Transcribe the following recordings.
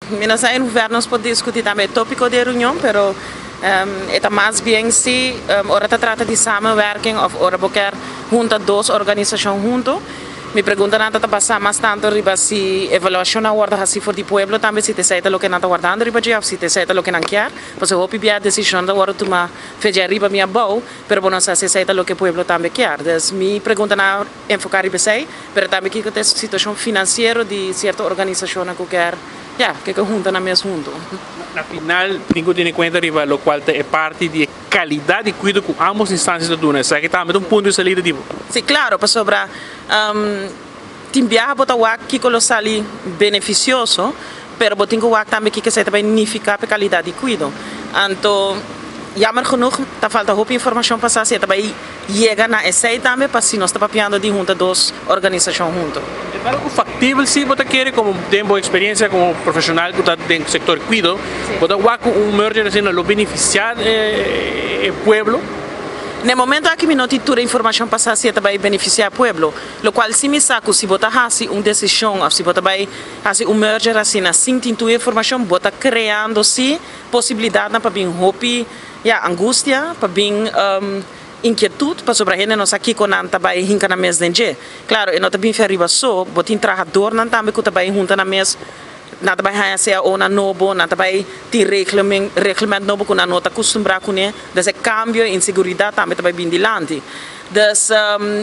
Mi no sa en hoever nos por discuti tambe e topico di e reunion, pero e ta mas bien si ora ta trata di samenwerking of ora bo kier hunta dos organisacion hunto. Mi preguntanan ta ta basa mas tanto riba si evaluacion a wordo haci for di pueblo tambe, si ta esey ta loke nan ta wardando riba dje of si ta esey ta loke nan kier. Pasobra hopi bia decision ta wordo tuma fe dje ariba mi abou, pero bo no sa si esey ta loke pueblo tambe kier. Dus mi preguntanan a enfoca riba esey, pero tambe kico ta e situacion financiero di cierto organisacionnan cu kier, ya, ke ke hunta nan mes hunto. Na final tin cu tene cuenta riba locual ta e parti di e calidad di cuido cu ambos instancias ta duna. Esaki tambe ta un punto di salida di bo. Si, claro, pasobra tin biaha bo ta wak kico lo sali beneficioso, pero bo tin cu wak tambe kico esey ta bay nifica pa e calidad di cuido. Anto, jammer genoeg ta falta hopi informacion pa sa si e ta bay yega na esey tambe pa si nos ta papiando di hunta dos organisacion hunto. E ta algo factibel si bo ta kere como den bo experiencia como profesional cu ta den sector cuido, bo ta wak cu un merger asina lo beneficia e pueblo? Na e momento aki mi no tin tur e informacion pa sa si e ta bay beneficia e pueblo. Locual si mi sa cu si bo ta haci un decision of si bo ta bay haci un merger asina sin tin tur e informacion, bo ta creando si posibilidadnan pa bin hopi, ya, angustia, pa bin inkietud pasobra hende no sa kiko nan ta bai hinka nan mes den dje. Klaro, e no ta bin fi ariba so, bo tin trahadornan tambe ku ta bai hunta nan mes, nan ta bai haña CAOnan nobo, nan ta bai tin reglemen reglement nobo ku nan no ta kustumbrá kuné, dus e kambio, e inseguridat tambe ta bai bin dilanti. Dus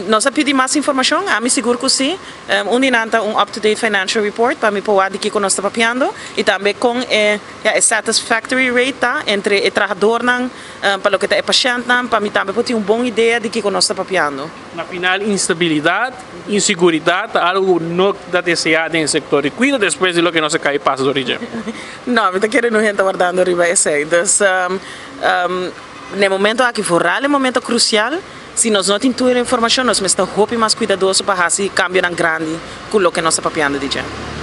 nos a pidi mas informashon, ami sigur ku si. Un di nan ta un up to date financial report pa mi por wak di kiko nos ta papiando i tambe kon e ya e satisfactory rate ta entre e trahadornan pa loke ta e pashentnan pa mi tambe por tin un bon idea di kiko nos ta papiando. Na final instabilidad, insiguridad ta algo ku no ta desea den e sector di cuido despues di loke nos a cay pasa dor di dje. No, mi ta kere no hende ta wardando riba esey. Dus na e momento aki vooral e momento crucial si nos no tin tur e informacion nos mester hopi mas cuidadoso pa haci cambionan grandi cu loke nos ta papiando di dje.